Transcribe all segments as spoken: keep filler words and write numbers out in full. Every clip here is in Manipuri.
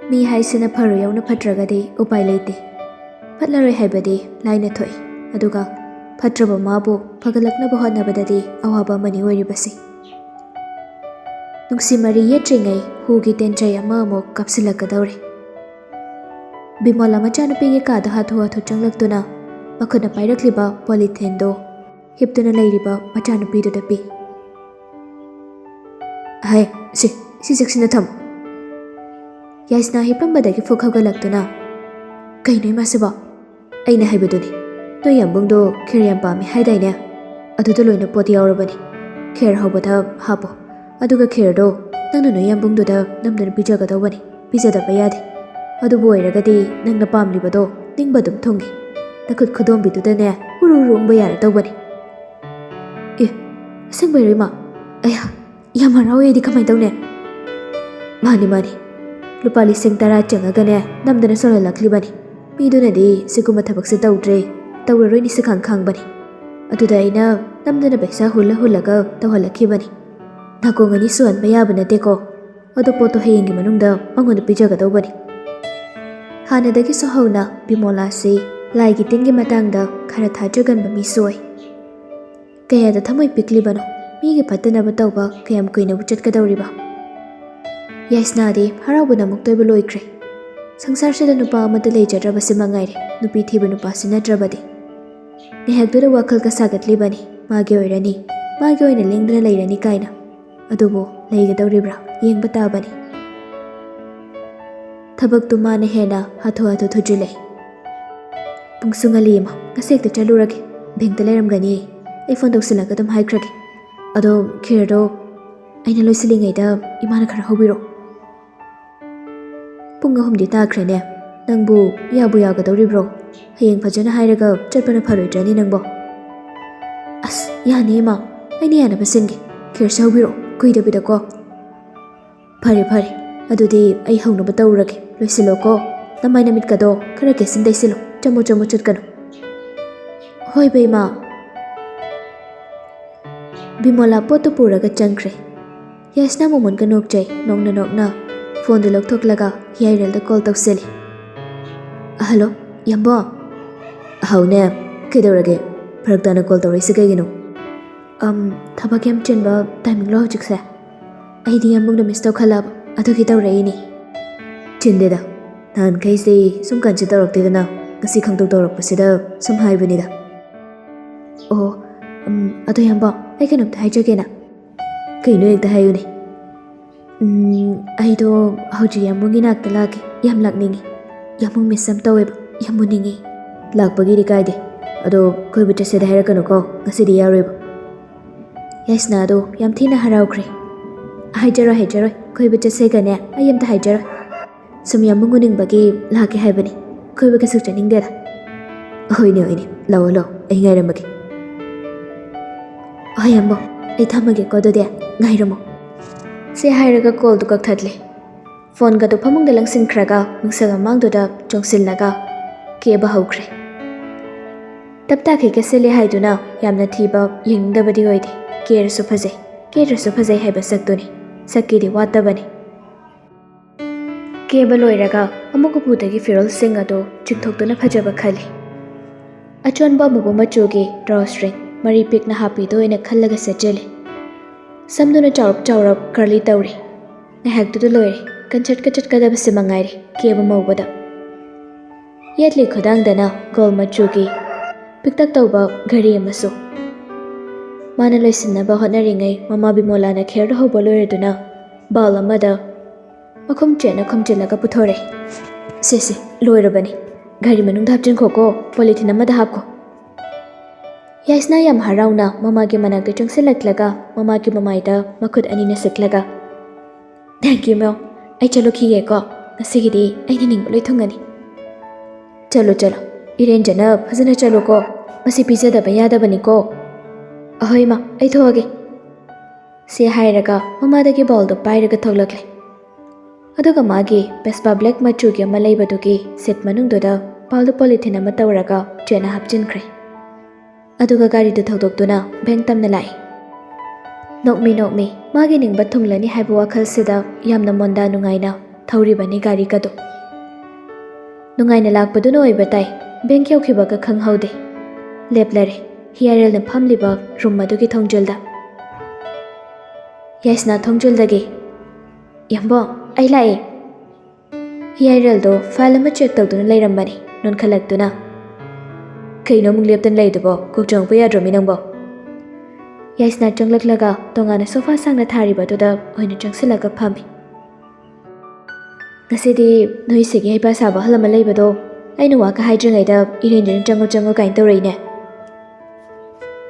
ꯃꯤ ꯍꯥꯏꯁꯤꯅ ꯐꯔꯣꯏ ꯌꯥꯎꯅ ꯐꯠꯇ꯭ꯔꯒꯗꯤ ꯎꯄꯥꯏ ꯂꯩꯇꯦ꯫ ꯐꯠꯂꯔꯣꯏ ꯍꯥꯏꯕꯗꯤ ꯂꯥꯏꯅ ꯊꯣꯛꯏ, ꯑꯗꯨꯒ ꯐꯠꯇ꯭ꯔꯕ ꯃꯥꯕꯨ ꯐꯒꯠꯂꯛꯅꯕ ꯍꯣꯠꯅꯕꯗꯗꯤ ꯑꯋꯥꯕ ꯑꯃꯅꯤ ꯑꯣꯏꯔꯤꯕꯁꯤ꯫ ꯅꯨꯡꯁꯤ ꯃꯔꯤ ꯌꯦꯠꯇ꯭ꯔꯤꯉꯩ ꯍꯨꯒꯤ ꯇꯦꯟꯆꯩ ꯑꯃ ꯑꯃꯨꯛ ꯀꯥꯞꯁꯤꯜꯂꯛꯀꯗꯧꯔꯦ꯫ ꯕꯤꯃꯣꯂꯥ ꯃꯆꯥꯅꯨꯄꯤꯒꯤ ꯀꯥꯗ ꯍꯥꯊꯨ ꯍꯥꯊꯨ ꯆꯪꯂꯛꯇꯨꯅ ꯃꯈꯨꯠꯅ ꯄꯥꯏꯔꯛꯂꯤꯕ ꯄꯣꯂꯤꯊꯤꯟꯗꯨ ꯍꯤꯞꯇꯨꯅ ꯂꯩꯔꯤꯕ ꯃꯆꯥꯅꯨꯄꯤꯗꯨꯗ ꯄꯤ꯫ "ꯍꯥꯏ, ꯁꯤ, ꯁꯤ ꯆꯦꯛꯁꯤꯟꯅ ꯊꯝꯃꯨ꯫" ꯌꯥꯏꯁꯅꯥ ꯍꯤꯞꯄꯝꯕꯗꯒꯤ ꯐꯨꯛ ꯍꯧꯒꯠꯂꯛꯇꯨꯅ, "ꯀꯩꯅꯣ ꯏꯃꯥꯁꯤꯕꯣ?" "ꯑꯩꯅ ꯍꯥꯏꯕꯗꯨꯅꯤ, ꯅꯣꯏ ꯌꯥꯝꯕꯨꯡꯗꯣ ꯈꯦꯔ ꯌꯥꯝ ꯄꯥꯝꯃꯤ ꯍꯥꯏꯗꯥꯏꯅꯦ? ꯑꯗꯨꯗ ꯂꯣꯏꯅ ꯄꯣꯠ ꯌꯥꯎꯔꯕꯅꯤ꯫ ꯈꯦꯔ ꯍꯧꯕꯗ ꯍꯥꯞꯄꯣ, ꯑꯗꯨꯒ ꯈꯦꯔꯗꯣ ꯅꯪꯅ ꯅꯣꯏ ꯌꯥꯝꯕꯨꯡꯗꯨꯗ ꯅꯝꯗꯨꯅ ꯄꯤꯖꯒꯗꯧꯕꯅꯤ, ꯄꯤꯖꯗꯕ ꯌꯥꯗꯦ꯫ ꯑꯗꯨꯕꯨ ꯑꯣꯏꯔꯒꯗꯤ ꯅꯪꯅ ꯄꯥꯝꯂꯤꯕꯗꯣ ꯅꯤꯡꯕ ꯑꯗꯨꯝ ꯊꯨꯡꯏ꯫ ꯅꯈꯨꯠ ꯈꯨꯗꯣꯝꯕꯤꯗꯨꯗꯅꯦ ꯎꯔꯨ ꯎꯔꯨ ꯎꯪꯕ ꯌꯥꯔꯗꯧꯕꯅꯤ꯫" "ꯑꯦ, ꯑꯁꯦꯡꯕꯩꯔꯣ ꯏꯃꯥ? ꯑꯌꯥ, ꯌꯥꯝ ꯍꯔꯥꯎꯋꯦ ꯑꯩꯗꯤ, ꯀꯃꯥꯏꯅ ꯇꯧꯅꯤ?" "ꯃꯥꯅꯤ, ꯃꯥꯅꯤ꯫ ꯂꯨꯄꯥ ꯂꯤꯁꯤꯡ ꯇꯔꯥ ꯆꯪꯉꯒꯅꯦ ꯅꯝꯗꯅ ꯁꯣꯜꯍꯜꯂꯛꯂꯤꯕꯅꯤ꯫ ꯃꯤꯗꯨꯅꯗꯤ ꯁꯤꯒꯨꯝꯕ ꯊꯕꯛꯁꯦ ꯇꯧꯗ꯭ꯔꯦ, ꯇꯧꯔꯔꯣꯏꯅ ꯁꯤꯈꯥꯡ ꯈꯥꯡꯕꯅꯤ꯫ ꯑꯗꯨꯗ ꯑꯩꯅ ꯅꯝꯗꯅ ꯄꯩꯁꯥ ꯍꯨꯜꯂ ꯍꯨꯜꯂꯒ ꯇꯧꯍꯜꯂꯛꯈꯤꯕꯅꯤ꯫ ꯅꯥꯀꯣꯡ ꯑꯅꯤ ꯁꯨꯍꯟꯕ ꯌꯥꯕ ꯅꯠꯇꯦꯀꯣ꯫ ꯑꯗꯣ ꯄꯣꯠꯇꯣ ꯍꯌꯦꯡꯒꯤ ꯃꯅꯨꯡꯗ ꯃꯉꯣꯟꯗ ꯄꯤꯖꯒꯗꯧꯕꯅꯤ꯫" ꯍꯥꯟꯅꯗꯒꯤꯁꯨ ꯍꯧꯅ ꯕꯤꯃꯣꯂꯥꯁꯤ ꯂꯥꯏꯒꯤ ꯇꯤꯟꯒꯤ ꯃꯇꯥꯡꯗ ꯈꯔ ꯊꯥꯖꯒꯟꯕ ꯃꯤꯁꯨ ꯑꯣꯏ꯫ ꯀꯌꯥꯗ ꯊꯃꯣꯏ ꯄꯤꯛꯂꯤꯕꯅꯣ? ꯃꯤꯒꯤ ꯐꯠꯇꯅꯕ ꯇꯧꯕ ꯀꯌꯥꯝ ꯀꯨꯏꯅꯕꯨ ꯆꯠꯀꯗꯧꯔꯤꯕ? ꯌꯥꯏꯁꯅꯥꯗꯤ ꯍꯔꯥꯎꯕꯅ ꯑꯃꯨꯛ ꯇꯣꯏꯕ ꯂꯣꯏꯈ꯭ꯔꯦ꯫ ꯁꯪꯁꯥꯔꯁꯤꯗ ꯅꯨꯄꯥ ꯑꯃꯠꯇ ꯂꯩꯖꯗ꯭ꯔꯕꯁꯤ ꯃꯉꯥꯏꯔꯦ, ꯅꯨꯄꯤ ꯊꯤꯕ ꯅꯨꯄꯥꯁꯤ ꯅꯠꯇ꯭ꯔꯕꯗꯤ꯫ ꯉꯥꯏꯍꯥꯛꯇꯨꯗ ꯋꯥꯈꯜꯒ ꯁꯥꯒꯠꯂꯤꯕꯅꯤ, ꯃꯥꯒꯤ ꯑꯣꯏꯔꯅꯤ, ꯃꯥꯒꯤ ꯑꯣꯏꯅ ꯂꯦꯡꯗꯅ ꯂꯩꯔꯅꯤ ꯀꯥꯏꯅ꯫ ꯑꯗꯨꯕꯨ ꯂꯩꯒꯗꯧꯔꯤꯕ꯭ꯔꯥ? ꯌꯦꯡꯕ ꯇꯥꯕꯅꯤ꯫ ꯊꯕꯛꯇꯨ ꯃꯥꯅ ꯍꯦꯟꯅ ꯍꯥꯊꯨ ꯍꯥꯊꯨ ꯊꯨꯖꯤꯜꯂꯦ꯫ "ꯄꯨꯡꯁꯨ ꯉꯜꯂꯤ ꯏꯃꯥ, ꯉꯁꯤ ꯍꯦꯛꯇ ꯆꯠꯂꯨꯔꯒꯦ꯫ ꯕꯦꯡꯛꯇ ꯂꯩꯔꯝꯒꯅꯤ, ꯑꯩ ꯐꯣꯟ ꯇꯧꯁꯤꯜꯂꯒ ꯑꯗꯨꯝ ꯍꯥꯏꯈ꯭ꯔꯒꯦ꯫ ꯑꯗꯣ ꯈꯦꯔꯗꯣ ꯑꯩꯅ ꯂꯣꯏꯁꯤꯜꯂꯤꯉꯩꯗ ꯏꯃꯥꯅ ꯈꯔ ꯍꯧꯕꯤꯔꯣ꯫" "ꯄꯨꯡ ꯑꯍꯨꯝꯗꯤ ꯇꯥꯈ꯭ꯔꯦꯅꯦ, ꯅꯪꯕꯨ ꯌꯥꯕꯨ ꯌꯥꯒꯗꯧꯔꯤꯕ꯭ꯔꯣ? ꯍꯌꯦꯡ ꯐꯖꯅ ꯍꯥꯏꯔꯒ ꯆꯠꯄꯅ ꯐꯔꯣꯏꯗ꯭ꯔꯅꯤ ꯅꯪꯕꯣ?" "ꯑꯁ, ꯌꯥꯅꯤ ꯏꯃꯥ, ꯑꯩꯅ ꯌꯥꯅꯕ ꯁꯤꯟꯒꯦ꯫ ꯈꯦꯔꯁꯦ ꯍꯧꯕꯤꯔꯣ, ꯀꯨꯏꯗꯕꯤꯗꯀꯣ꯫" "ꯐꯔꯦ, ꯐꯔꯦ, ꯑꯗꯨꯗꯤ ꯑꯩ ꯍꯧꯅꯕ ꯇꯧꯔꯒꯦ꯫ ꯂꯣꯏꯁꯤꯜꯂꯣꯀꯣ, ꯅꯃꯥꯏ ꯅꯃꯤꯠꯀꯗꯣ ꯈꯔ ꯀꯦꯁꯤꯟ ꯇꯩꯁꯤꯜꯂꯨ, ꯆꯃꯣꯠ ꯆꯃꯣꯠ ꯆꯠꯀꯅꯨ꯫" "ꯍꯣꯏ, ꯕꯦꯝꯃ꯫" ꯕꯤꯃꯣꯂꯥ ꯄꯣꯠꯇꯨ ꯄꯨꯔꯒ ꯆꯪꯈ꯭ꯔꯦ꯫ ꯌꯥꯏꯁꯅꯥ ꯃꯣꯃꯣꯟꯒ ꯅꯣꯛꯆꯩ, ꯅꯣꯛꯅ ꯅꯣꯛꯅ꯫ ꯐꯣꯟꯗꯨ ꯂꯧꯊꯣꯛꯂꯒ ꯌꯥꯏꯔꯦꯜꯗ ꯀꯣꯜ ꯇꯧꯁꯤꯜꯂꯤ꯫ "ꯍꯜꯂꯣ, ꯌꯥꯝꯕꯣ?" "ꯍꯥꯎꯅꯦ, ꯀꯩꯗꯧꯔꯒꯦ? ꯐꯔꯛ ꯇꯥꯅ ꯀꯣꯜ ꯇꯧꯔꯛꯏꯁꯦ ꯀꯩꯒꯤꯅꯣ?" "ꯑꯝ, ꯊꯕꯛ ꯌꯥꯝ ꯆꯤꯟꯕ ꯇꯥꯏꯃꯤꯡꯂꯣ ꯍꯧꯖꯤꯛꯁꯦ? ꯑꯩꯗꯤ ꯌꯥꯝꯕꯨꯡꯗꯣ ꯃꯤꯁ ꯇꯧꯈꯠꯂꯛꯑꯕ, ꯑꯗꯨꯒꯤ ꯇꯧꯔꯛꯏꯅꯦ꯫" "ꯆꯤꯟꯗꯦꯗ, ꯅꯍꯥꯟꯈꯩꯁꯦ ꯁꯨꯝ ꯀꯥꯟꯁꯤ ꯇꯧꯔꯛꯇꯦꯗꯅ, ꯉꯁꯤ ꯈꯪꯇꯧ ꯇꯧꯔꯛꯄꯁꯤꯗ ꯁꯨꯝ ꯍꯥꯏꯕꯅꯤꯗ꯫" "ꯑꯣ, ꯑꯝ, ꯑꯗꯣ ꯌꯥꯝꯕꯣ, ꯑꯩ ꯀꯩꯅꯣꯝꯇ ꯍꯥꯏꯖꯒꯦꯅ꯫" "ꯀꯩꯅꯣ, ꯍꯦꯛꯇ ꯍꯥꯏꯌꯨꯅꯦ꯫" "ꯎꯝ, ꯑꯩꯗꯣ ꯍꯧꯖꯤꯛ ꯌꯥꯝꯕꯨꯡꯒꯤ ꯅꯥꯛꯇ ꯂꯥꯛꯀꯦ꯫ ꯌꯥꯝ ꯂꯥꯛꯅꯤꯡꯉꯤ꯫ ꯌꯥꯝꯕꯨꯡ ꯃꯤꯁ ꯌꯥꯝ ꯇꯧꯋꯦꯕ꯫ ꯌꯥꯝ ꯎꯅꯤꯡꯉꯤ꯫" "ꯂꯥꯛꯄꯒꯤꯗꯤ ꯀꯥꯏꯗꯦ, ꯑꯗꯣ ꯀꯣꯏꯕ ꯆꯠꯁꯦꯗꯤ ꯍꯥꯏꯔꯛꯀꯅꯨꯀꯣ, ꯉꯁꯤꯗꯤ ꯌꯥꯔꯣꯏꯕ꯫" ꯌꯥꯏꯁꯅꯥꯗꯣ ꯌꯥꯝ ꯊꯤꯅ ꯍꯔꯥꯎꯈ꯭ꯔꯦ꯫ "ꯍꯥꯏꯖꯔꯣꯏ, ꯍꯥꯏꯖꯔꯣꯏ, ꯀꯣꯏꯕ ꯆꯠꯁꯦꯒꯅꯦ ꯑꯩ ꯑꯝꯇ ꯍꯥꯏꯖꯔꯣꯏ꯫ ꯁꯨꯝ ꯌꯥꯝꯕꯨꯡ ꯎꯅꯤꯡꯕꯒꯤ ꯂꯥꯛꯀꯦ ꯍꯥꯏꯕꯅꯤ꯫ ꯀꯣꯏꯕ ꯀꯩꯁꯨ ꯆꯠꯅꯤꯡꯗꯦꯗ꯫" "ꯍꯣꯏꯅꯦ, ꯍꯣꯏꯅꯦ, ꯂꯥꯛꯑꯣ, ꯂꯥꯛꯑꯣ, ꯑꯩ ꯉꯥꯏꯔꯝꯃꯒꯦ꯫" "ꯍꯣꯏ ꯌꯥꯝꯕꯨꯡ, ꯑꯩ ꯊꯝꯃꯒꯦꯀꯣ ꯑꯗꯨꯗꯤ, ꯉꯥꯏꯔꯝꯃꯣ꯫" ꯁꯤ ꯍꯥꯏꯔꯒ ꯀꯣꯜꯗꯨ ꯀꯛꯊꯠꯂꯦ꯫ ꯐꯣꯟꯒꯗꯨ ꯐꯃꯨꯡꯗ ꯂꯪꯁꯤꯟꯈ꯭ꯔꯒ ꯃꯤꯡꯁꯦꯜ ꯃꯃꯥꯡꯗꯨꯗ ꯆꯣꯡꯁꯤꯜꯂꯒ ꯀꯦꯕ ꯍꯧꯈ꯭ꯔꯦ꯫ ꯇꯞ ꯇꯥꯈꯩ ꯀꯦꯁꯤꯜꯂꯦ ꯍꯥꯏꯗꯨꯅ ꯌꯥꯝꯅ ꯊꯤꯕ ꯌꯦꯡꯅꯤꯡꯗꯕꯗꯤ ꯑꯣꯏꯗꯦ꯫ ꯀꯦꯔꯁꯨ ꯐꯖꯩ, ꯀꯦꯗ꯭ꯔꯁꯨ ꯐꯖꯩ ꯍꯥꯏꯕ ꯁꯛꯇꯨꯅꯤ꯫ ꯁꯛꯀꯤꯗꯤ ꯋꯥꯠꯇꯕꯅꯤ꯫ ꯀꯦꯕ ꯂꯣꯏꯔꯒ ꯑꯃꯨꯛ ꯎꯄꯨꯗꯒꯤ ꯐꯤꯔꯣꯜꯁꯤꯡ ꯑꯗꯨ ꯆꯤꯡꯊꯣꯛꯇꯨꯅ ꯐꯖꯕ ꯈꯜꯂꯤ꯫ ꯑꯆꯣꯟꯕ ꯑꯃꯨꯕ ꯃꯆꯨꯒꯤ ꯗ꯭ꯔꯣ ꯁ꯭ꯇ꯭ꯔꯤꯡ ꯃꯔꯤ ꯄꯤꯛꯅ ꯍꯥꯞꯄꯤꯗꯨ ꯑꯣꯏꯅ ꯈꯜꯂꯒ ꯁꯦꯠꯆꯜꯂꯤ꯫ ꯁꯝꯗꯨꯅ ꯆꯥꯎꯔꯞ ꯆꯥꯎꯔꯞ ꯀꯔꯂꯤ ꯇꯧꯔꯤ꯫ ꯉꯥꯏꯍꯥꯛꯇꯨꯗ ꯂꯣꯏꯔꯦ꯫ ꯀꯟꯆꯠ ꯀꯟꯆꯠꯀꯗꯕꯁꯤ ꯃꯉꯥꯏꯔꯦ ꯀꯦꯕ ꯃꯧꯕꯗ꯫ ꯌꯦꯠꯂꯤ ꯈꯨꯗꯥꯡꯗꯅ ꯒꯣꯜ ꯃꯆꯨꯒꯤ ꯄꯤꯛꯇꯛ ꯇꯧꯕ ꯘꯔꯤ ꯑꯃꯁꯨ꯫ ꯃꯥꯅ ꯂꯣꯏꯁꯤꯟꯅꯕ ꯍꯣꯠꯅꯔꯤꯉꯩ ꯃꯃꯥ ꯕꯤꯃꯣꯂꯥꯅ ꯈꯦꯔꯗ ꯍꯧꯕ ꯂꯣꯏꯔꯗꯨꯅ ꯕꯥꯎꯜ ꯑꯃꯗ ꯃꯈꯨꯝ ꯆꯦꯠꯅ ꯈꯨꯝꯖꯤꯜꯂꯒ ꯄꯨꯊꯣꯔꯛꯏ꯫ "ꯁꯦ, ꯁꯦ, ꯂꯣꯏꯔꯕꯅꯤ꯫ ꯘꯔꯤ ꯃꯅꯨꯡꯗ ꯍꯥꯞꯆꯤꯟꯈꯣꯀꯣ, ꯄꯣꯂꯤꯊꯤꯟ ꯑꯃꯗ ꯍꯥꯞꯈꯣ꯫" ꯌꯥꯏꯁꯅꯥ ꯌꯥꯝ ꯍꯔꯥꯎꯅ ꯃꯃꯥꯒꯤ ꯃꯅꯥꯛꯇ ꯆꯪꯁꯤꯜꯂꯛꯂꯒ ꯃꯃꯥꯒꯤ ꯃꯃꯥꯏꯗ ꯃꯈꯨꯠ ꯑꯅꯤꯅ ꯁꯤꯛꯂꯒ, "Thank you, ꯃꯦꯝ꯫ ꯑꯩ ꯆꯠꯂꯨꯈꯤꯒꯦꯀꯣ꯫ ꯉꯁꯤꯒꯤꯗꯤ ꯑꯩꯅ ꯅꯤꯡꯕ ꯂꯣꯏ ꯊꯨꯡꯉꯅꯤ꯫" "ꯆꯠꯂꯣ, ꯆꯠꯂꯣ꯫ ꯏꯔꯦꯟꯖꯅ ꯐꯖꯅ ꯆꯠꯂꯨꯀꯣ꯫ ꯃꯁꯤ ꯄꯤꯖꯗꯕ ꯌꯥꯗꯕꯅꯤꯀꯣ꯫" "ꯑꯍꯣꯏ, ꯏꯃꯥ, ꯑꯩ ꯊꯣꯛꯑꯒꯦ꯫" ꯁꯤ ꯍꯥꯏꯔꯒ ꯃꯃꯥꯗꯒꯤ ꯕꯥꯎꯜꯗꯣ ꯄꯥꯏꯔꯒ ꯊꯣꯛꯂꯛꯂꯦ꯫ ꯑꯗꯨꯒ ꯃꯥꯒꯤ ꯕꯦꯁꯄꯥ ꯕ꯭ꯂꯦꯛ ꯃꯆꯨꯒꯤ ꯑꯃ ꯂꯩꯕꯗꯨꯒꯤ ꯁꯤꯠ ꯃꯅꯨꯡꯗꯨꯗ ꯕꯥꯎꯜꯗꯨ ꯄꯣꯂꯤꯊꯤꯟ ꯑꯃ ꯇꯧꯔꯒ ꯆꯦꯠꯅ ꯍꯥꯞꯆꯤꯟꯈ꯭ꯔꯦ꯫ ꯑꯗꯨꯒ ꯒꯥꯔꯤꯗꯨ ꯊꯧꯗꯣꯛꯇꯨꯅ ꯚꯦꯡ ꯇꯝꯅ ꯂꯥꯛꯏ꯫ ꯅꯣꯛꯃꯤ ꯅꯣꯛꯃꯤ ꯃꯥꯒꯤ ꯅꯤꯡꯕ ꯊꯨꯡꯂꯅꯤ ꯍꯥꯏꯕ ꯋꯥꯈꯜꯁꯤꯗ ꯌꯥꯝꯅ ꯃꯣꯟꯗꯥ ꯅꯨꯡꯉꯥꯏꯅ ꯊꯧꯔꯤꯕꯅꯤ ꯒꯥꯔꯤꯒꯗꯣ꯫ ꯅꯨꯡꯉꯥꯏꯅ ꯂꯥꯛꯄꯗꯨꯅ ꯑꯣꯏꯕ ꯇꯥꯏ, ꯕꯦꯡꯛ ꯌꯧꯈꯤꯕꯒ ꯈꯪꯍꯧꯗꯦ꯫ ꯂꯦꯞꯂꯔꯦ ꯍꯤꯌꯥꯏꯔꯦꯜꯅ ꯐꯝꯂꯤꯕ ꯔꯨꯝ ꯑꯗꯨꯒꯤ ꯊꯣꯡꯖꯤꯜꯗ꯫ ꯌꯥꯏꯁꯅꯥ ꯊꯣꯡꯖꯤꯜꯗꯒꯤ, "ꯌꯥꯝꯕꯣ, ꯑꯩ ꯂꯥꯛꯑꯦ"꯫ ꯍꯤꯌꯥꯏꯔꯦꯜꯗꯣ ꯐꯥꯏꯜ ꯑꯃ ꯆꯦꯛ ꯇꯧꯗꯨꯅ ꯂꯩꯔꯝꯕꯅꯤ, ꯅꯣꯟꯈꯠꯂꯛꯇꯨꯅ꯫ "ꯀꯩꯅꯣ ꯑꯃꯨꯛ ꯂꯦꯞꯇꯅ ꯂꯩꯗꯨꯕꯣ? ꯀꯣꯛ ꯆꯪꯉꯛꯄ ꯌꯥꯗ꯭ꯔꯣ ꯃꯤ ꯅꯪꯕꯣ?" ꯌꯥꯏꯁꯅꯥ ꯆꯪꯂꯛꯂꯒ ꯇꯣꯉꯥꯟꯅ ꯁꯣꯐꯥ ꯁꯥꯡꯅ ꯊꯥꯔꯤꯕ ꯑꯗꯨꯗ ꯑꯣꯏꯅ ꯆꯪꯁꯤꯜꯂꯒ ꯐꯝꯃꯤ꯫ "ꯉꯁꯤꯗꯤ ꯅꯣꯏ ꯁꯤꯒꯤ ꯍꯩꯄꯥ ꯁꯥꯕ ꯑꯍꯜ ꯑꯃ ꯂꯩꯕꯗꯣ ꯑꯩꯅ ꯋꯥꯒ ꯍꯥꯏꯗ꯭ꯔꯤꯉꯩꯗ ꯏꯔꯦꯟꯖꯅ ꯆꯪꯉꯣ ꯆꯪꯉꯣ ꯀꯥꯏꯅ ꯇꯧꯔꯛꯏꯅꯦ꯫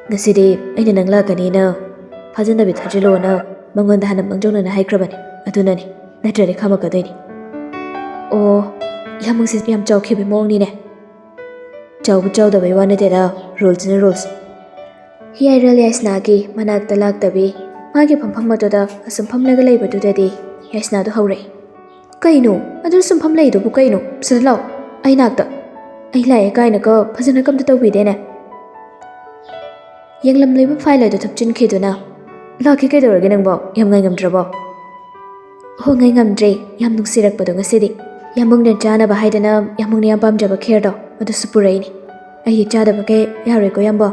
ꯉꯁꯤꯗꯤ ꯑꯩꯅ ꯅꯪ ꯂꯥꯛꯀꯅꯤꯅ ꯐꯥꯖꯟꯅꯕꯤ ꯊꯥꯖꯤꯜꯂꯣꯅ ꯃꯉꯣꯟꯗ ꯍꯥꯟꯅ ꯃꯥꯡꯖꯧꯅꯅ ꯍꯥꯏꯈ꯭ꯔꯕꯅꯤ, ꯑꯗꯨꯅꯅꯤ, ꯅꯠꯇ꯭ꯔꯗꯤ ꯈꯥꯝꯃꯛꯀꯗꯣꯏꯅꯤ"꯫ "ꯑꯣ, ꯌꯥꯝꯕꯨꯡꯁꯦ ꯌꯥꯝ ꯆꯥꯎꯈꯤꯕꯒꯤ ꯃꯑꯣꯡꯅꯤꯅꯦ"꯫ "ꯆꯥꯎꯕ ꯆꯥꯎꯗꯕꯩ ꯋꯥ ꯅꯠꯇꯦꯗ, ꯔꯨꯜꯁꯅ ꯔꯨꯜꯁ"꯫ ꯍꯤꯌꯥꯏꯔꯦꯜ ꯌꯥꯏꯁꯅꯥꯒꯤ ꯃꯅꯥꯛꯇ ꯂꯥꯛꯇꯕꯤ ꯃꯥꯒꯤ ꯐꯝꯐꯝ ꯑꯗꯨꯗ ꯑꯁꯨꯝ ꯐꯝꯂꯒ ꯂꯩꯕꯗꯨꯗꯗꯤ ꯌꯥꯏꯁꯅꯥꯗꯣ ꯍꯧꯔꯛꯏ꯫ "ꯀꯩꯅꯣ? ꯑꯗꯨ ꯁꯨꯝ ꯐꯝ ꯂꯩꯗꯨꯕꯨ ꯀꯩꯅꯣ? ꯁꯤꯗ ꯂꯥꯛꯑꯣ, ꯑꯩ ꯅꯥꯛꯇ꯫ ꯑꯩ ꯂꯥꯛꯑꯦ ꯀꯥꯏꯅꯒ ꯐꯖꯅ ꯀꯝꯇ ꯇꯧꯕꯤꯗꯦꯅꯦ"꯫ ꯌꯦꯡꯂꯝꯂꯤꯕ ꯐꯥꯏꯜ ꯑꯗꯨ ꯊꯨꯞꯆꯤꯟꯈꯤꯗꯨꯅ, "ꯂꯥꯛꯀꯦ ꯀꯩꯗꯧꯔꯒꯦ ꯅꯪꯕꯣ? ꯌꯥꯝ ꯉꯥꯏꯉꯝꯗ꯭ꯔꯕꯣ?" "ꯍꯣ, ꯉꯥꯏꯉꯝꯗ꯭ꯔꯦ꯫ ꯌꯥꯝ ꯅꯨꯡꯁꯤꯔꯛꯄꯗꯣ ꯉꯁꯤꯗꯤ꯫ ꯌꯥꯝꯕꯨꯡꯅ ꯆꯥꯅꯕ ꯍꯥꯏꯗꯅ ꯌꯥꯝꯕꯨꯡꯅ ꯌꯥꯝ ꯄꯥꯝꯖꯕ ꯈꯦꯔꯗꯣ ꯑꯗꯨꯁꯨ ꯄꯨꯔꯛꯏꯅꯤ꯫ ꯑꯩꯗꯤ ꯆꯥꯗꯕ ꯀꯌꯥ ꯌꯥꯔꯣꯏꯀꯣ ꯌꯥꯝꯕꯣ"꯫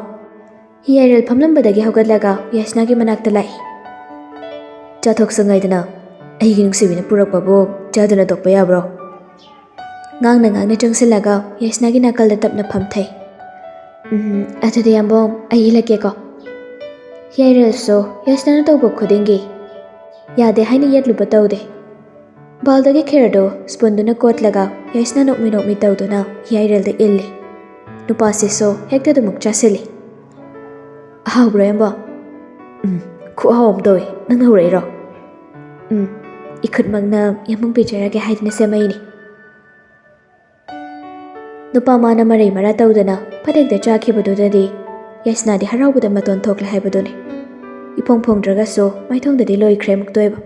ꯍꯤꯌꯥꯏꯔꯦꯜ ꯐꯝꯂꯝꯕꯗꯒꯤ ꯍꯧꯒꯠꯂꯒ ꯌꯥꯏꯁꯅꯥꯒꯤ ꯃꯅꯥꯛꯇ ꯂꯥꯛꯏ꯫ "ꯆꯥꯊꯣꯛꯁꯪ ꯍꯥꯏꯗꯅ ꯑꯩꯒꯤ ꯅꯨꯡꯁꯤꯕꯤꯅ ꯄꯨꯔꯛꯄꯕꯨ ꯆꯥꯗꯅ ꯇꯣꯛꯄ ꯌꯥꯕ꯭ꯔꯣ?" ꯉꯥꯡꯅ ꯉꯥꯡꯅ ꯆꯪꯁꯤꯜꯂꯒ ꯌꯥꯏꯁꯅꯥꯒꯤ ꯅꯥꯀꯜꯗ ꯇꯞꯅ ꯐꯝꯊꯩ꯫ "ꯎꯝ, ꯑꯗꯨꯗꯤ ꯌꯥꯝꯕꯣꯝ, ꯑꯩ ꯏꯜꯂꯛꯀꯦꯀꯣ"꯫ ꯍꯤꯌꯥꯏꯔꯦꯜꯁꯨ ꯌꯥꯏꯁꯅꯥꯅ ꯇꯧꯕ ꯈꯨꯗꯤꯡꯒꯤ ꯌꯥꯗꯦ ꯍꯥꯏꯅ ꯌꯦꯠꯂꯨꯕ ꯇꯧꯗꯦ꯫ ꯕꯥꯜꯗꯒꯤ ꯈꯦꯔꯗꯣ ꯁ꯭ꯄꯨꯟꯗꯨꯅ ꯀꯣꯠꯂꯒ ꯌꯥꯏꯁꯅꯥ ꯅꯣꯛꯃꯤ ꯅꯣꯛꯃꯤ ꯇꯧꯗꯨꯅ ꯍꯤꯌꯥꯏꯔꯦꯜꯗ ꯏꯜꯂꯤ꯫ ꯅꯨꯄꯥꯁꯤꯁꯨ ꯍꯦꯛꯇ ꯑꯗꯨꯃꯛ ꯆꯥꯁꯤꯜꯂꯤ꯫ "ꯑꯍꯥꯎꯕ꯭ꯔꯣ ꯌꯥꯝꯕꯣꯝ?" "ꯎꯝ, ꯈꯨꯍꯥꯎ ꯑꯃ ꯇꯧꯋꯤ꯫ ꯅꯪꯅ ꯍꯧꯔꯛꯏꯔꯣ?" "ꯎꯝ, ꯏꯈꯨꯠꯃꯛꯅ ꯌꯥꯝꯕꯨꯡ ꯄꯤꯖꯔꯒꯦ ꯍꯥꯏꯗꯅ ꯁꯦꯝꯃꯛꯏꯅꯤ"꯫ ꯅꯨꯄꯥ ꯃꯥꯅ ꯃꯔꯩ ꯃꯔꯥ ꯇꯧꯗꯅ ꯐꯠ ꯍꯦꯛꯇ ꯆꯥꯈꯤꯕꯗꯨꯗꯗꯤ ꯌꯥꯏꯁꯅꯥꯗꯤ ꯍꯔꯥꯎꯕꯗ ꯃꯇꯣꯟ ꯊꯣꯛꯂꯦ ꯍꯥꯏꯕꯗꯨꯅꯤ꯫ ꯏꯐꯣꯡ ꯐꯣꯡꯗ꯭ꯔꯒꯁꯨ ꯃꯥꯏꯊꯣꯡꯗꯗꯤ ꯂꯣꯏꯈ꯭ꯔꯦ ꯑꯃꯨꯛꯇꯣꯏꯕ꯫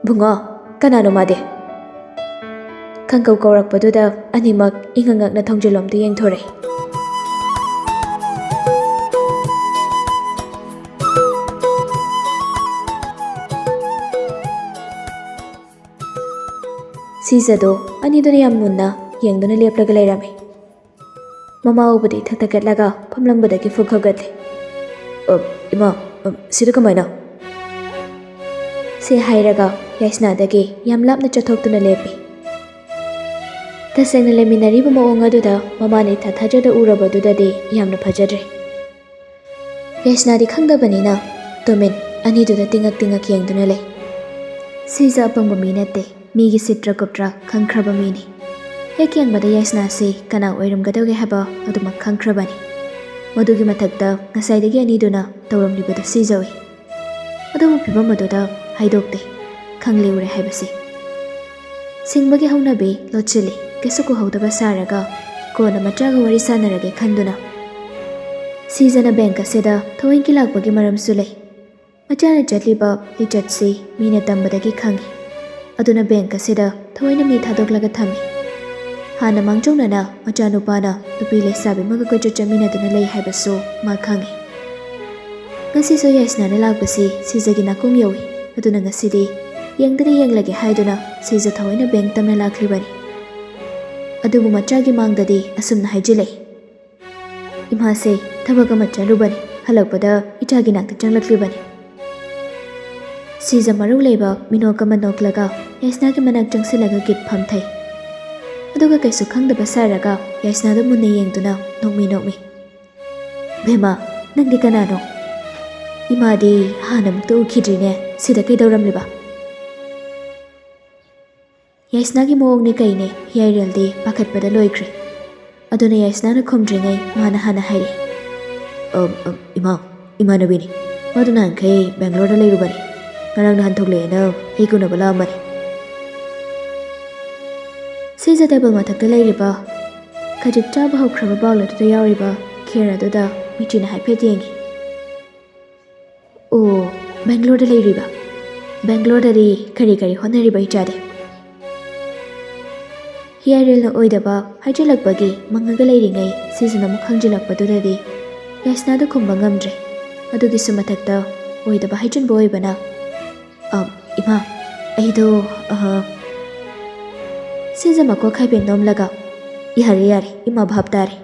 "ꯕꯨꯡꯉꯣ, ꯀꯅꯥꯅꯣ ꯃꯥꯗꯤ?" ꯈꯪꯀꯧ ꯀꯧꯔꯛꯄꯗꯨꯗ ꯑꯅꯤꯃꯛ ꯏꯉꯛ ꯉꯛꯅ ꯊꯣꯡꯖꯤꯜꯂꯣꯝꯗ ꯌꯦꯡꯊꯣꯔꯛꯏ꯫ ꯁꯤꯖꯗꯣ ꯑꯅꯤꯗꯨꯅ ꯌꯥꯝ ꯃꯨꯟꯅ ꯌꯦꯡꯗꯨꯅ ꯂꯦꯞꯂꯒ ꯂꯩꯔꯝꯃꯤ꯫ ꯃꯃꯥ ꯎꯕꯗ ꯏꯊꯛ ꯊꯛꯀꯠꯂꯒ ꯐꯝꯂꯝꯕꯗꯒꯤ ꯐꯨꯛ ꯍꯧꯒꯠꯂꯦ꯫ "ꯑ, ꯏꯃꯥ, ꯑ, ꯁꯤꯗ ꯀꯃꯥꯏꯅ?" ꯁꯤ ꯍꯥꯏꯔꯒ ꯌꯥꯏꯁꯅꯥꯗꯒꯤ ꯌꯥꯝ ꯂꯥꯞꯅ ꯆꯠꯊꯣꯛꯇꯨꯅ ꯂꯦꯞꯄꯤ꯫ ꯇꯁꯦꯡꯅ ꯂꯩꯃꯤꯟꯅꯔꯤꯕ ꯃꯑꯣꯡ ꯑꯗꯨꯗ ꯃꯃꯥꯅ ꯏꯊꯥ ꯊꯥꯖꯗ ꯎꯔꯕꯗꯨꯗꯗꯤ ꯌꯥꯝꯅ ꯐꯖꯗ꯭ꯔꯦ꯫ ꯌꯥꯏꯁꯅꯥꯗꯤ ꯈꯪꯗꯕꯅꯤꯅ ꯇꯨꯃꯤꯟ ꯑꯅꯤꯗꯨꯗ ꯇꯤꯡꯉꯛ ꯇꯤꯡꯉꯛ ꯌꯦꯡꯗꯨꯅ ꯂꯩ꯫ ꯁꯤꯖ ꯑꯄꯪꯕ ꯃꯤ ꯅꯠꯇꯦ, ꯃꯤꯒꯤ ꯁꯤꯇ꯭ꯔ ꯀꯨꯇ꯭ꯔ ꯈꯪꯈ꯭ꯔꯕ ꯃꯤꯅꯤ꯫ ꯍꯦꯛ ꯌꯦꯡꯕꯗ ꯌꯥꯏꯁꯅꯥꯁꯤ ꯀꯅꯥ ꯑꯣꯏꯔꯝꯒꯗꯧꯒꯦ ꯍꯥꯏꯕ ꯑꯗꯨꯃꯛ ꯈꯪꯈ꯭ꯔꯕꯅꯤ꯫ ꯃꯗꯨꯒꯤ ꯃꯊꯛꯇ ꯉꯁꯥꯏꯗꯒꯤ ꯑꯅꯤꯗꯨꯅ ꯇꯧꯔꯝꯂꯤꯕꯗꯨ ꯁꯤꯖ ꯎꯏ꯫ ꯑꯗꯨꯕꯨ ꯐꯤꯚꯝ ꯑꯗꯨꯗ ꯍꯥꯏꯗꯣꯛꯇꯦ, ꯈꯪꯂꯦ ꯎꯔꯦ ꯍꯥꯏꯕꯁꯤ꯫ ꯁꯤꯡꯕꯒꯤ ꯍꯧꯅꯕꯤ ꯂꯣꯠꯁꯤꯜꯂꯤ, ꯀꯩꯁꯨ ꯎꯍꯧꯗꯕ ꯁꯥꯔꯒ ꯀꯣꯟꯅ ꯃꯆꯥꯒ ꯋꯥꯔꯤ ꯁꯥꯟꯅꯔꯒꯦ ꯈꯟꯗꯨꯅ꯫ ꯁꯤꯖꯅ ꯕꯦꯡꯛ ꯑꯁꯤꯗ ꯊꯑꯣꯏꯒꯤ ꯂꯥꯛꯄꯒꯤ ꯃꯔꯝꯁꯨ ꯂꯩ꯫ ꯃꯆꯥꯅ ꯆꯠꯂꯤꯕ ꯂꯤꯆꯠꯁꯤ ꯃꯤꯅ ꯇꯝꯕꯗꯒꯤ ꯈꯪꯏ꯫ ꯑꯗꯨꯅ ꯕꯦꯡꯛ ꯑꯁꯤꯗ ꯊꯑꯣꯏꯅ ꯃꯤ ꯊꯥꯗꯣꯛꯂꯒ ꯊꯝꯃꯤ꯫ ꯍꯥꯟꯅ ꯃꯥꯡꯖꯧꯅꯅ ꯃꯆꯥꯅꯨꯄꯥꯅ ꯅꯨꯄꯤ ꯂꯩꯁꯥꯕꯤ ꯑꯃꯒ ꯀꯣꯏꯆꯠ ꯆꯠꯃꯤꯟꯅꯗꯨꯅ ꯂꯩ ꯍꯥꯏꯕꯁꯨ ꯃꯥ ꯈꯪꯏ꯫ ꯉꯁꯤꯁꯨ ꯌꯥꯏꯁꯅꯥꯅ ꯂꯥꯛꯄꯁꯤ ꯁꯤꯖꯒꯤ ꯅꯥꯀꯣꯡ ꯌꯧꯏ꯫ ꯑꯗꯨꯅ ꯉꯁꯤꯗꯤ ꯌꯦꯡꯗꯗꯤ ꯌꯦꯡꯂꯒꯦ ꯍꯥꯏꯗꯨꯅ ꯁꯤꯖ ꯊꯑꯣꯏꯅ ꯕꯦꯡꯛ ꯇꯝꯅ ꯂꯥꯛꯂꯤꯕꯅꯤ꯫ ꯑꯗꯨꯕꯨ ꯃꯆꯥꯒꯤ ꯃꯥꯡꯗꯗꯤ ꯑꯁꯨꯝꯅ ꯍꯥꯏꯖꯤꯜꯂꯛꯏ, "ꯏꯃꯥꯁꯦ ꯊꯕꯛ ꯑꯃ ꯆꯠꯂꯨꯕꯅꯤ, ꯍꯜꯂꯛꯄꯗ ꯏꯆꯥꯒꯤ ꯅꯥꯛꯇ ꯆꯪꯂꯛꯂꯤꯕꯅꯤ"꯫ ꯁꯤꯖ ꯃꯔꯧ ꯂꯩꯕ ꯃꯤꯅꯣꯛ ꯑꯃ ꯅꯣꯛꯂꯒ ꯌꯥꯏꯁꯅꯥꯒꯤ ꯃꯅꯥꯛ ꯆꯪꯁꯤꯜꯂꯒ ꯒꯤꯠ ꯐꯝꯊꯩ꯫ ꯑꯗꯨꯒ ꯀꯩꯁꯨ ꯈꯪꯗꯕ ꯁꯥꯔꯒ ꯌꯥꯏꯁꯅꯥꯗꯨ ꯃꯨꯟꯅ ꯌꯦꯡꯗꯨꯅ ꯅꯣꯛꯃꯤ ꯅꯣꯛꯃꯤ꯫ "ꯕꯦꯝꯃ, ꯅꯪꯗꯤ ꯀꯅꯥꯅꯣ? ꯏꯃꯥꯗꯤ ꯍꯥꯟꯅ ꯑꯃꯨꯛꯇ ꯎꯈꯤꯗ꯭ꯔꯤꯅꯦ, ꯁꯤꯗ ꯀꯩꯗꯧꯔꯝꯂꯤꯕ?" ꯌꯥꯏꯁꯅꯥꯒꯤ ꯃꯑꯣꯡꯅꯦ ꯀꯩꯅꯦ ꯍꯤꯌꯥꯏꯔꯦꯜꯗꯤ ꯄꯥꯈꯠꯄꯗ ꯂꯣꯏꯈ꯭ꯔꯦ꯫ ꯑꯗꯨꯅ ꯌꯥꯏꯁꯅꯥꯅ ꯈꯨꯝꯗ꯭ꯔꯤꯉꯩ ꯃꯥꯅ ꯍꯥꯟꯅ ꯍꯥꯏꯔꯛꯏ꯫ "ꯑ, ꯑ, ꯏꯃꯥ, ꯏꯃꯥꯟꯅꯕꯤꯅꯤ꯫ ꯃꯥꯗꯣ ꯅꯍꯥꯟꯈꯩ ꯕꯦꯡꯒ꯭ꯂꯣꯔꯗ ꯂꯩꯔꯨꯕꯅꯤ꯫ ꯉꯔꯥꯡ ꯅꯍꯥꯟ ꯊꯣꯛꯂꯛꯑꯦꯅ ꯍꯦꯛ ꯎꯅꯕ ꯂꯥꯛꯑꯝꯕꯅꯤ"꯫ ꯁꯤꯖ ꯇꯦꯕꯜ ꯃꯊꯛꯇ ꯂꯩꯔꯤꯕ ꯈꯖꯤꯛ ꯆꯥꯕ ꯍꯧꯈ꯭ꯔꯕ ꯕꯥꯎꯜ ꯑꯗꯨꯗ ꯌꯥꯎꯔꯤꯕ ꯈꯦꯔ ꯑꯗꯨꯗ ꯃꯤꯠꯆꯤꯅ ꯍꯥꯏꯐꯦꯠ ꯌꯦꯡꯉꯤ꯫ "ꯑꯣ, ꯕꯦꯡꯒ꯭ꯂꯣꯔꯗ ꯂꯩꯔꯤꯕ? ꯕꯦꯡꯒ꯭ꯂꯣꯔꯗꯗꯤ ꯀꯔꯤ ꯀꯔꯤ ꯍꯣꯠꯅꯔꯤꯕ ꯏꯆꯥꯗꯤ?" ꯍꯤꯌꯥꯏꯔꯦꯜꯅ ꯑꯣꯏꯗꯕ ꯍꯥꯏꯖꯤꯜꯂꯛꯄꯒꯤ ꯃꯪꯉꯒ ꯂꯩꯔꯤꯉꯩ ꯁꯤꯖꯅ ꯑꯃꯨꯛ ꯍꯪꯖꯤꯜꯂꯛꯄꯗꯨꯗꯗꯤ ꯌꯥꯏꯁꯅꯥꯗꯨ ꯈꯨꯝꯕ ꯉꯝꯗ꯭ꯔꯦ꯫ ꯑꯗꯨꯒꯤꯁꯨ ꯃꯊꯛꯇ ꯑꯣꯏꯗꯕ ꯍꯥꯏꯖꯤꯟꯕ ꯑꯣꯏꯕꯅ, "ꯑ, ꯏꯃꯥ, ꯑꯩꯗꯣ, ꯑ, ꯁꯤꯖ ꯃꯀꯣꯛ ꯍꯥꯏꯐꯦꯠ ꯅꯣꯝꯂꯒ, "ꯌꯥꯔꯦ, ꯌꯥꯔꯦ, ꯏꯃꯥ ꯚꯥꯞ ꯇꯥꯔꯦ"꯫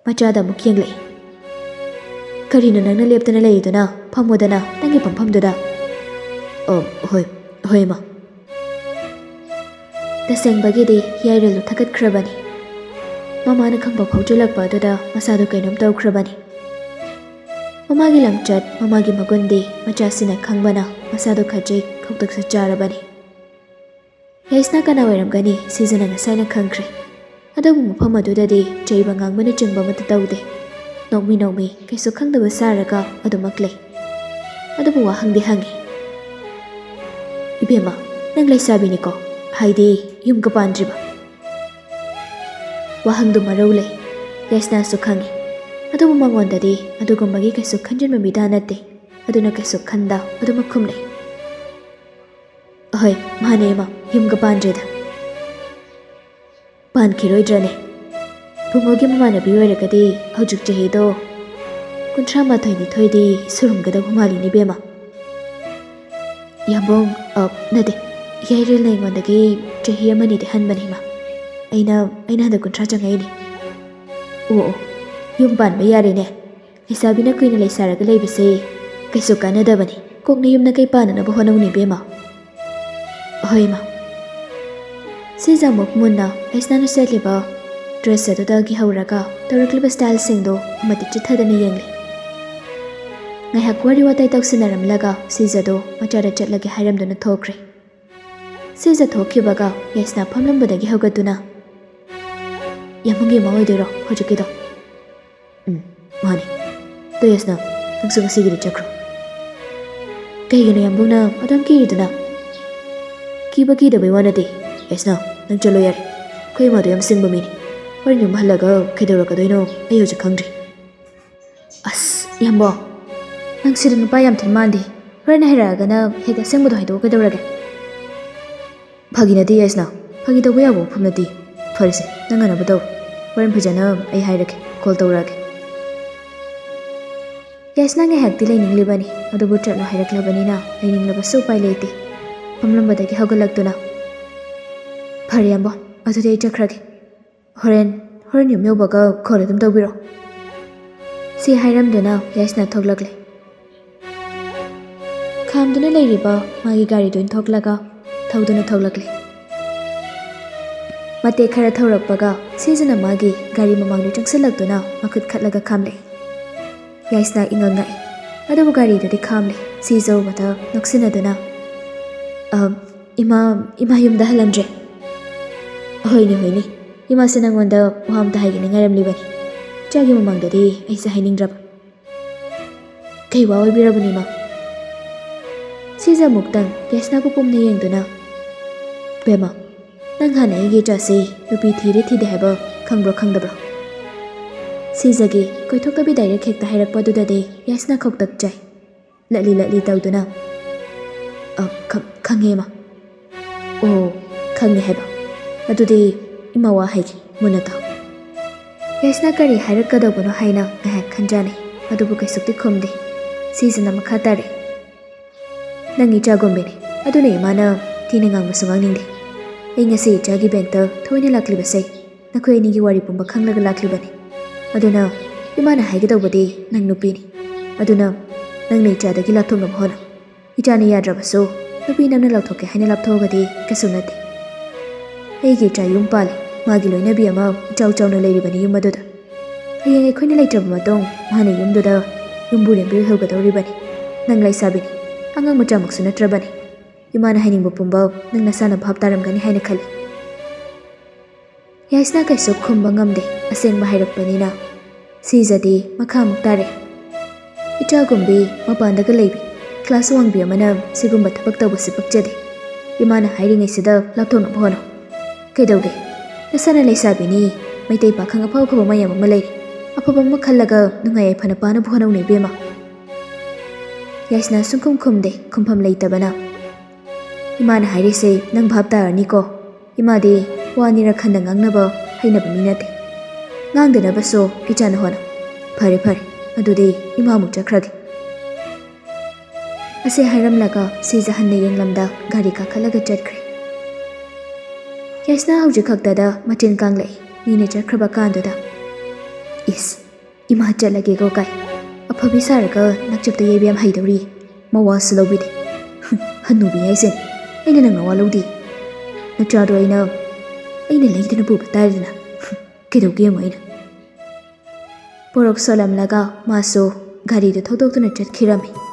ꯃꯆꯥꯗ ꯑꯃꯨꯛ ꯌꯦꯡꯂꯛꯏ꯫ "ꯀꯔꯤꯅꯣ ꯅꯪꯅ ꯂꯦꯞꯇꯅ ꯂꯩꯔꯤꯗꯨꯅ? ꯐꯝꯃꯣꯗꯅ ꯅꯪꯒꯤ ꯐꯝꯐꯝꯗꯨꯗ"꯫ "ꯑꯣ, ꯍꯣꯏ, ꯍꯣꯏ, ꯏꯃꯥ"꯫ ꯇꯁꯦꯡꯕꯒꯤꯗꯤ ꯌꯥꯏꯔꯦꯜꯗꯨ ꯊꯛꯀꯠꯈ꯭ꯔꯕꯅꯤ꯫ ꯃꯃꯥꯅ ꯈꯪꯕ ꯐꯥꯎꯖꯤꯜꯂꯛꯄ ꯑꯗꯨꯗ ꯃꯁꯥꯗꯨ ꯀꯩꯅꯣꯝ ꯇꯧꯈ꯭ꯔꯕꯅꯤ꯫ ꯃꯃꯥꯒꯤ ꯂꯝꯆꯠ, ꯃꯃꯥꯒꯤ ꯃꯒꯨꯟꯗꯤ ꯃꯆꯥꯁꯤꯅ ꯈꯪꯕꯅ ꯃꯁꯥꯗꯨ ꯈꯖꯤꯛ ꯈꯧꯇꯛꯁꯨ ꯆꯥꯔꯕꯅꯤ꯫ ꯌꯥꯏꯁꯅꯥ ꯀꯅꯥ ꯑꯣꯏꯔꯝꯒꯅꯤ? ꯁꯤꯖꯅ ꯉꯁꯥꯏꯅ ꯈꯪꯈ꯭ꯔꯦ꯫ ꯑꯗꯨꯕꯨ ꯃꯐꯝ ꯑꯗꯨꯗꯗꯤ ꯆꯩꯕ ꯉꯥꯡꯕꯅꯆꯤꯡꯕ ꯑꯃꯠꯇ ꯇꯧꯗꯦ꯫ ꯅꯣꯛꯃꯤ ꯅꯣꯛꯃꯤ ꯀꯩꯁꯨ ꯈꯪꯗꯕ ꯁꯥꯔꯒ ꯑꯗꯨꯃꯛ ꯂꯩ꯫ ꯑꯗꯨꯕꯨ ꯋꯥꯍꯪꯗꯤ ꯍꯪꯉꯤ꯫ "ꯏꯕꯦꯝꯃ, ꯅꯪ ꯂꯩꯁꯥꯕꯤꯅꯤꯀꯣ? ꯍꯥꯏꯗꯤ ꯌꯨꯝꯒ ꯄꯥꯟꯗ꯭ꯔꯤꯕ?" ꯋꯥꯍꯪꯗꯨ ꯃꯔꯧ ꯂꯩ꯫ ꯌꯥꯏꯁꯅꯥꯁꯨ ꯈꯪꯉꯤ꯫ ꯑꯗꯨꯕꯨ ꯃꯉꯣꯟꯗꯗꯤ ꯑꯗꯨꯒꯨꯝꯕꯒꯤ ꯀꯩꯁꯨ ꯈꯟꯖꯤꯟꯕ ꯃꯤꯗꯥ ꯅꯠꯇꯦ꯫ ꯑꯗꯨꯅ ꯀꯩꯁꯨ ꯈꯟꯗ ꯑꯗꯨꯃꯛ ꯈꯨꯝꯂꯩ꯫ "ꯑꯍꯣꯏ, ꯃꯥꯅꯦ ꯏꯃꯥ, ꯌꯨꯝꯒ ꯄꯥꯟꯗ꯭ꯔꯤꯗ"꯫ "ꯄꯥꯟꯈꯤꯔꯣꯏꯗ꯭ꯔꯅꯦ? ꯏꯕꯨꯡꯉꯣꯒꯤ ꯃꯃꯥꯟꯅꯕꯤ ꯑꯣꯏꯔꯒꯗꯤ ꯍꯧꯖꯤꯛ ꯆꯍꯤꯗꯣ ꯀꯨꯟꯊ꯭ꯔꯥ ꯃꯥꯊꯣꯏ ꯅꯤꯊꯣꯏꯗꯤ ꯁꯨꯔꯝꯒꯗꯕ ꯃꯥꯜꯂꯤꯅꯦ ꯏꯕꯦꯝꯃ"꯫ "ꯌꯥꯝꯕꯨꯡ, ꯑ, ꯅꯠꯇꯦ, ꯌꯥꯏꯔꯦꯜꯅ ꯑꯩꯉꯣꯟꯗꯒꯤ ꯆꯍꯤ ꯑꯃꯅꯤꯗꯤ ꯍꯟꯕꯅꯦ ꯏꯃꯥ꯫ ꯑꯩꯅ, ꯑꯩꯅ ꯍꯟꯗꯛ ꯀꯨꯟꯊ꯭ꯔꯥ ꯆꯪꯉꯛꯏꯅꯦ"꯫ "ꯑꯣ, ꯑꯣ, ꯌꯨꯝ ꯄꯥꯟꯕ ꯌꯥꯔꯦꯅꯦ꯫ ꯂꯩꯁꯥꯕꯤꯅ ꯀꯨꯏꯅ ꯂꯩꯁꯥꯔꯒ ꯂꯩꯕꯁꯦ ꯀꯩꯁꯨ ꯀꯥꯟꯅꯗꯕꯅꯤ꯫ ꯀꯣꯛꯅ ꯌꯨꯝ ꯅꯀꯩ ꯄꯥꯟꯅꯅꯕ ꯍꯣꯠꯅꯧꯅꯦ ꯏꯕꯦꯝꯃ"꯫ "ꯍꯣꯏ, ꯏꯃꯥ"꯫ ꯁꯤꯖ ꯑꯃꯨꯛ ꯃꯨꯟꯅ ꯌꯥꯏꯁꯅꯥꯅ ꯁꯦꯠꯂꯤꯕ ꯗ꯭ꯔꯦꯁ ꯑꯗꯨꯗꯒꯤ ꯍꯧꯔꯒ ꯇꯧꯔꯛꯂꯤꯕ ꯁ꯭ꯇꯥꯏꯜꯁꯤꯡꯗꯣ ꯑꯃꯗꯤ ꯆꯤꯠꯊꯗꯅ ꯌꯦꯡꯂꯤ꯫ ꯉꯥꯏꯍꯥꯛ ꯋꯥꯔꯤ ꯋꯥꯇꯥꯏ ꯇꯧꯁꯤꯟꯅꯔꯝꯂꯒ ꯁꯤꯖꯗꯣ ꯃꯆꯥꯗ ꯆꯠꯂꯒꯦ ꯍꯥꯏꯔꯝꯗꯨꯅ ꯊꯣꯛꯈ꯭ꯔꯦ꯫ ꯁꯤꯖ ꯊꯣꯛꯈꯤꯕꯒ ꯌꯥꯏꯁꯅꯥ ꯐꯝꯂꯝꯕꯗꯒꯤ ꯍꯧꯒꯠꯇꯨꯅ, "ꯌꯥꯝꯕꯨꯡꯒꯤ ꯏꯃꯥ ꯑꯣꯏꯗꯣꯏꯔꯣ ꯍꯧꯖꯤꯛꯀꯤꯗꯣ?" "ꯎꯝ, ꯃꯥꯅꯤ꯫ ꯑꯗꯣ ꯌꯥꯏꯁꯅꯥ, ꯅꯪꯁꯨ ꯉꯁꯤꯒꯤꯗꯤ ꯆꯠꯈ꯭ꯔꯣ"꯫ "ꯀꯩꯒꯤꯅꯣ ꯌꯥꯝꯕꯨꯡꯅ ꯑꯗꯨꯝ ꯀꯤꯔꯤꯗꯨꯅ?" "ꯀꯤꯕ ꯀꯤꯗꯕꯩ ꯋꯥ ꯅꯠꯇꯦ꯫ ꯌꯥꯏꯁꯅꯥ, ꯅꯪ ꯆꯠꯂꯣ ꯌꯥꯔꯦ꯫ ꯑꯩꯈꯣꯏ ꯏꯃꯥꯗꯣ ꯌꯥꯝ ꯁꯤꯡꯕ ꯃꯤꯅꯤ꯫ ꯍꯣꯔꯦꯟ ꯌꯨꯝ ꯍꯜꯂꯒ ꯀꯩꯗꯧꯔꯛꯀꯗꯣꯏꯅꯣ ꯑꯩ ꯍꯧꯖꯤꯛ ꯈꯪꯗ꯭ꯔꯤ"꯫ "ꯑꯁ, ꯌꯥꯝꯕꯣ, ꯅꯪ ꯁꯤꯗ ꯅꯨꯄꯥ ꯌꯥꯝ ꯊꯤꯟ ꯃꯥꯟꯗꯦ꯫ ꯍꯣꯔꯦꯟ ꯍꯥꯏꯔꯛꯑꯒꯅ ꯍꯦꯛꯇ ꯑꯁꯦꯡꯕꯗꯣ ꯍꯥꯏꯗꯣꯛꯑꯣ ꯀꯩꯗꯧꯔꯒꯦ?" "ꯐꯥꯒꯤ ꯅꯠꯇꯦ ꯌꯥꯏꯁꯅꯥ, ꯐꯥꯒꯤ ꯇꯧꯕ ꯌꯥꯕ ꯋꯥꯐꯝ ꯅꯠꯇꯦ꯫ ꯐꯔꯦꯁꯦ, ꯅꯪ ꯉꯟꯅꯕ ꯇꯧ꯫ ꯍꯣꯔꯦꯟ ꯐꯖꯅ ꯑꯩ ꯍꯥꯏꯔꯒꯦ, ꯀꯣꯜ ꯇꯧꯔꯛꯑꯒꯦ"꯫ ꯌꯥꯏꯁꯅꯥ ꯉꯥꯏꯍꯥꯛꯇꯤ ꯂꯩꯅꯤꯡꯂꯤꯕꯅꯤ, ꯑꯗꯨꯕꯨ ꯆꯠꯂꯣ ꯍꯥꯏꯔꯛꯂꯕꯅꯤꯅ ꯂꯩꯅꯤꯡꯂꯕꯁꯨ ꯎꯄꯥꯏ ꯂꯩꯇꯦ꯫ ꯐꯝꯂꯝꯕꯗꯒꯤ ꯍꯧꯒꯠꯂꯛꯇꯨꯅ, ꯐꯔꯦ, ꯌꯥꯝꯕꯣ, ꯑꯗꯨꯗꯤ ꯑꯩ ꯆꯠꯈ꯭ꯔꯒꯦ꯫ ꯍꯣꯔꯦꯟ, ꯍꯣꯔꯦꯟ ꯌꯨꯝ ꯌꯧꯕꯒ call ꯑꯗꯨꯝ ꯇꯧꯕꯤꯔꯣ꯫ ꯁꯤ ꯍꯥꯏꯔꯝꯗꯨꯅ ꯌꯥꯏꯁꯅꯥ ꯊꯣꯛꯂꯛꯂꯦ꯫ ꯈꯥꯝꯗꯨꯅ ꯂꯩꯔꯤꯕ ꯃꯥꯒꯤ ꯒꯥꯔꯤꯗꯨ ꯏꯟꯊꯣꯛꯂꯒ ꯊꯧꯗꯨꯅ ꯊꯣꯛꯂꯛꯂꯦ꯫ ꯃꯇꯦꯛ ꯈꯔ ꯊꯧꯔꯛꯄꯒ ꯁꯤꯖꯅ ꯃꯥꯒꯤ ꯒꯥꯔꯤ ꯃꯃꯥꯡꯗ ꯆꯪꯁꯤꯜꯂꯛꯇꯨꯅ ꯃꯈꯨꯠ ꯈꯠꯂꯒ ꯈꯥꯝꯂꯦ꯫ ꯌꯥꯏꯁꯅꯥ ꯏꯉꯛ ꯉꯛꯏ꯫ ꯑꯗꯨꯕꯨ ꯒꯥꯔꯤꯗꯨꯗꯤ ꯈꯥꯝꯂꯦ꯫ ꯁꯤꯖ ꯎꯕꯗ ꯅꯣꯛꯁꯤꯟꯅꯗꯨꯅ, "ꯑ, ꯏꯃꯥ, ꯏꯃꯥ ꯌꯨꯝꯗ ꯍꯜꯂꯝꯗ꯭ꯔꯦ?" "ꯍꯣꯏꯅꯦ, ꯍꯣꯏꯅꯦ꯫ ꯏꯃꯥꯁꯦ ꯅꯪꯉꯣꯟꯗ ꯋꯥ ꯑꯝꯇ ꯍꯥꯏꯒꯦꯅ ꯉꯥꯏꯔꯝꯂꯤꯕꯅꯤ꯫ ꯏꯆꯥꯒꯤ ꯃꯃꯥꯡꯗꯗꯤ ꯑꯩꯁꯦ ꯍꯥꯏꯅꯤꯡꯗ꯭ꯔꯕ꯫" "ꯀꯩ ꯋꯥ ꯑꯣꯏꯕꯤꯔꯕꯅꯣ, ꯏꯃꯥ?" ꯁꯤꯖ ꯑꯃꯨꯛꯇꯪ ꯌꯥꯏꯁꯅꯥꯕꯨ ꯄꯨꯝꯅ ꯌꯦꯡꯗꯨꯅ, "ꯕꯦꯝꯃ, ꯅꯪ ꯍꯥꯟꯅ ꯑꯩꯒꯤ ꯏꯆꯥꯁꯤ ꯅꯨꯄꯤ ꯊꯤꯔꯦ ꯊꯤꯗꯦ ꯍꯥꯏꯕ ꯈꯪꯕ꯭ꯔꯣ ꯈꯪꯗꯕ꯭ꯔꯣ?" ꯁꯤꯖꯒꯤ ꯀꯣꯏꯊꯣꯛꯇꯕꯤ direct ꯍꯦꯛꯇ ꯍꯥꯏꯔꯛꯄ ꯑꯗꯨꯗꯗꯤ ꯌꯥꯏꯁꯅꯥ ꯈꯧꯇꯛ ꯆꯥꯏ꯫ ꯂꯠꯂꯤ ꯂꯠꯂꯤ ꯇꯧꯗꯨꯅ, "ꯑ, ꯈ-, ꯈꯪꯉꯦ, ꯏꯃꯥ꯫" "ꯑꯣ, ꯈꯪꯉꯦ ꯍꯥꯏꯕ꯫ ꯑꯗꯨꯗꯤ ꯏꯃꯥ ꯋꯥ ꯍꯥꯏꯒꯦ, ꯃꯨꯟꯅ ꯇꯥꯎ꯫" ꯌꯥꯏꯁꯅꯥ ꯀꯔꯤ ꯍꯥꯏꯔꯛꯀꯗꯧꯕꯅꯣ ꯍꯥꯏꯅ ꯉꯥꯏꯍꯥꯛ ꯈꯟꯖꯥꯅꯩ꯫ ꯑꯗꯨꯕꯨ ꯀꯩꯁꯨꯛꯇꯤ ꯈꯨꯝꯗꯦ꯫ ꯁꯤꯖꯅ ꯃꯈꯥ ꯇꯥꯔꯛꯏ, "ꯅꯪ ꯏꯆꯥꯒꯨꯝꯕꯤꯅꯤ, ꯑꯗꯨꯅ ꯏꯃꯥꯅ ꯊꯤꯅ ꯉꯥꯡꯕꯁꯨ ꯉꯥꯡꯅꯤꯡꯗꯦ꯫ ꯑꯩ ꯉꯁꯤ ꯏꯆꯥꯒꯤ ꯕꯦꯡꯛꯇ ꯊꯣꯏꯅ ꯂꯥꯛꯂꯤꯕꯁꯦ ꯅꯈꯣꯏ ꯑꯅꯤꯒꯤ ꯋꯥꯔꯤ ꯄꯨꯝꯕ ꯈꯪꯂꯒ ꯂꯥꯛꯂꯤꯕꯅꯤ꯫ ꯑꯗꯨꯅ ꯏꯃꯥꯅ ꯍꯥꯏꯒꯗꯧꯕꯗꯤ ꯅꯪ ꯅꯨꯄꯤꯅꯤ꯫ ꯑꯗꯨꯅ ꯅꯪꯅ ꯏꯆꯥꯗꯒꯤ ꯂꯥꯞꯊꯣꯛꯅꯕ ꯍꯣꯠꯅꯧ꯫ ꯏꯆꯥꯅ ꯌꯥꯗ꯭ꯔꯕꯁꯨ ꯅꯨꯄꯤ ꯅꯪꯅ ꯂꯥꯎꯊꯣꯛꯀꯦ ꯍꯥꯏꯅ ꯂꯥꯞꯊꯣꯛꯑꯒꯗꯤ ꯀꯩꯁꯨ ꯅꯠꯇꯦ꯫ ꯑꯩꯒꯤ ꯏꯆꯥ ꯌꯨꯝ ꯄꯥꯜꯂꯤ, ꯃꯥꯒꯤ ꯂꯣꯏꯅꯕꯤ ꯑꯃ ꯏꯆꯥꯎ ꯆꯥꯎꯅ ꯂꯩꯔꯤꯕꯅꯤ ꯌꯨꯝ ꯑꯗꯨꯗ꯫ ꯍꯌꯦꯡ ꯑꯩꯈꯣꯏꯅ ꯂꯩꯇ꯭ꯔꯕ ꯃꯇꯨꯡ ꯃꯥꯅ ꯌꯨꯝꯗꯨꯗ ꯌꯨꯝꯕꯨꯔꯦꯝꯕꯤ ꯑꯣꯏꯍꯧꯒꯗꯧꯔꯤꯕꯅꯤ꯫ ꯅꯪ ꯂꯩꯁꯥꯕꯤꯅꯤ, ꯑꯉꯥꯡ ꯃꯆꯥꯃꯛꯁꯨ ꯅꯠꯇ꯭ꯔꯕꯅꯤ꯫ ꯏꯃꯥꯅ ꯍꯥꯏꯅꯤꯡꯕ ꯄꯨꯝꯕ ꯅꯪ ꯅꯁꯥꯅ ꯚꯥꯞ ꯇꯥꯔꯝꯒꯅꯤ ꯍꯥꯏꯅ ꯈꯜꯂꯤ꯫" ꯌꯥꯏꯁꯅꯥ ꯀꯩꯁꯨ ꯈꯨꯝꯕ ꯉꯝꯗꯦ, ꯑꯁꯦꯡꯕ ꯍꯥꯏꯔꯛꯄꯅꯤꯅ꯫ ꯁꯤꯖꯗꯤ ꯃꯈꯥ ꯑꯃꯨꯛ ꯇꯥꯔꯦ, "ꯏꯆꯥꯒꯨꯝꯕꯤ ꯃꯄꯥꯟꯗꯒ ꯂꯩꯕꯤ, class ꯋꯥꯡꯕꯤ ꯑꯃꯅ ꯁꯤꯒꯨꯝꯕ ꯊꯕꯛ ꯇꯧꯕꯁꯤ ꯄꯛꯆꯗꯦ꯫ ꯏꯃꯥꯅ ꯍꯥꯏꯔꯤꯉꯩꯁꯤꯗ ꯂꯥꯞꯊꯣꯛꯅꯕ ꯍꯣꯠꯅꯧ꯫ ꯀꯩꯗꯧꯒꯦ? ꯅꯁꯥꯅ ꯂꯩꯁꯥꯕꯤꯅꯤ, ꯃꯩꯇꯩ ꯄꯥꯈꯪ ꯑꯐ ꯑꯐꯕ ꯃꯌꯥꯝ ꯑꯃ ꯂꯩꯔꯤ꯫ ꯑꯐꯕ ꯑꯃ ꯈꯜꯂꯒ ꯅꯨꯡꯉꯥꯏ ꯌꯥꯏꯐꯅ ꯄꯥꯟꯅꯕ ꯍꯣꯠꯅꯧꯅꯦ ꯏꯕꯦꯝꯃ꯫" ꯌꯥꯏꯁꯅꯥ ꯁꯨꯡꯈꯨꯝ ꯈꯨꯝꯗꯦ, ꯈꯨꯝꯐꯝ ꯂꯩꯇꯕꯅ꯫ "ꯏꯃꯥꯅ ꯍꯥꯏꯔꯤꯁꯦ ꯅꯪ ꯚꯥꯞ ꯇꯥꯔꯅꯤꯀꯣ꯫ ꯏꯃꯥꯗꯤ ꯋꯥ ꯑꯅꯤꯔꯛ ꯍꯟꯅ ꯉꯥꯡꯅꯕ ꯍꯩꯅꯕ ꯃꯤ ꯅꯠꯇꯦ꯫ ꯉꯥꯡꯗꯅꯕꯁꯨ ꯏꯆꯥꯅ ꯍꯣꯠꯅꯧ꯫ ꯐꯔꯦ, ꯐꯔꯦ, ꯑꯗꯨꯗꯤ ꯏꯃꯥ ꯑꯃꯨꯛ ꯆꯠꯈ꯭ꯔꯒꯦ꯫" ꯑꯁꯤ ꯍꯥꯏꯔꯝꯂꯒ ꯁꯤꯖ ꯍꯟꯅ ꯌꯦꯡꯂꯝꯗ ꯒꯥꯔꯤ ꯀꯥꯈꯠꯂꯒ ꯆꯠꯈ꯭ꯔꯦ꯫ ꯌꯥꯏꯁꯅꯥ ꯍꯧꯖꯤꯛ ꯈꯛꯇꯗ ꯃꯆꯤꯟ ꯀꯥꯡꯂꯛꯏ, ꯃꯤꯅ ꯆꯠꯈ꯭ꯔꯕ ꯀꯥꯟꯗꯨꯗ꯫ "ꯏꯁ, ꯏꯃꯥ ꯆꯠꯂꯒꯦꯀꯣ ꯀꯥꯏ꯫ ꯑꯐꯕꯤ ꯁꯥꯔꯒ ꯅꯛꯆꯞꯇ ꯌꯩꯕ ꯌꯥꯝ ꯍꯩꯗꯧꯔꯤ꯫ ꯃꯋꯥꯁꯨ ꯂꯧꯕꯤꯗꯦ꯫ ꯍꯅꯨꯕꯤ ꯍꯥꯏꯁꯤꯅꯤ꯫ ꯑꯩꯅ ꯅꯪ ꯅꯋꯥ ꯂꯧꯗꯦ꯫ ꯅꯆꯥꯗꯣ ꯑꯩꯅ, ꯑꯩꯅ ꯂꯩꯗꯅ ꯄꯨꯕ ꯇꯥꯔꯦꯗꯅ꯫ ꯀꯩꯗꯧꯒꯦ ꯌꯦꯡꯉꯣ ꯑꯩꯅ꯫" ꯄꯣꯔꯣꯛ ꯁꯣꯜꯂꯝꯂꯒ ꯃꯥꯁꯨ ꯒꯥꯔꯤꯗꯨ ꯊꯧꯗꯣꯛꯇꯨꯅ ꯆꯠꯈꯤꯔꯝꯃꯤ꯫